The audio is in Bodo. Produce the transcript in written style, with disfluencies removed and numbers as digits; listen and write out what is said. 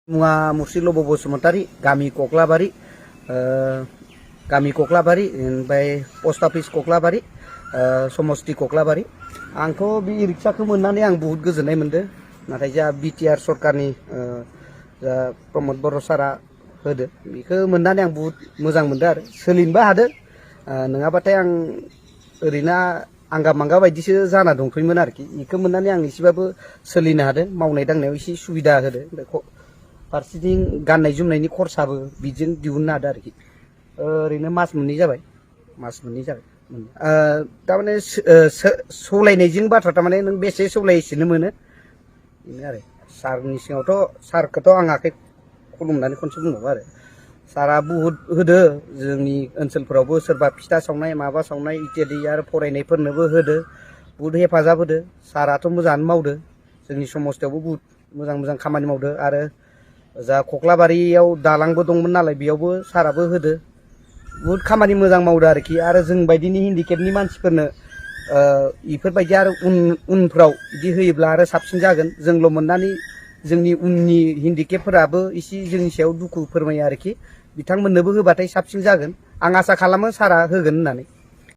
मुङा मुर्शिलब बसुमतारी गामि कक्लाबारि ओमफ्राय पोस्ट अफिस कक्लाबारि समस्ति कक्लाबारि आंथ' बे रिक्साखौ मोननानै आं बहुत गोजोननाय मोनदों नाथाय जा बिटिआर सरकारनि जा प्रमद बर' सारा होदो बेखौ मोननानै आं बहुत मोजां मोनदों आरो सोलिनोबो हादों नङाबाथाय आं ओरैनो आंगा मांगा बायदिसो जाना दंथ'योमोन आरोखि बेखौ मोननानै आं एसेबाबो सोलिनो हादों मावनाय दांनायाव एसे सुबिदा होदो फारसेथिं गाननाय जोमनायनि खरसाबो बिजों दिहुननो हादों आरोखि ओरैनो मास मोननै जाबाय थारमाने सलायनायजों बाथ्रा थारमाने नों बेसे सलायसेनो मोनो बेनो आरो सारनि सिङावथ' सारखौथ' आं आखाइ खुलुमनानै खनसे बुंबावो आरो सारा बुहुद होदो जोंनि ओनसोलफोरावबो सोरबा फिथा सावनाय माबा सावनाय इत्यादि आरो फरायनायफोरनोबो होदो बुहुद हेफाजाब होदो साराथ' मोजाङानो मावदो जोंनि समस्थियावबो बुहुद मोजां खामानि मावदो आरो जा कक्लाबारियाव दालांबो दंमोन नालाय बेयावबो साराबो होदो बुहुद खामानि मोजां मावदो आरोखि आरो जों बायदिनि हेन्डिकेपनि मानसिफोरनो इफोरबायदि आरो उनफ्राव बिदि होयोब्ला आरो साबसिन जागोन जोंल' मोननानै जोंनि उननि हेन्डिकेपफोराबो एसे जोंनि सायाव दुखु फोरमायो आरोखि बिथांमोननोबो होबाथाय साबसिन जागोन आं आसा खालामो सारा होगोन होननानै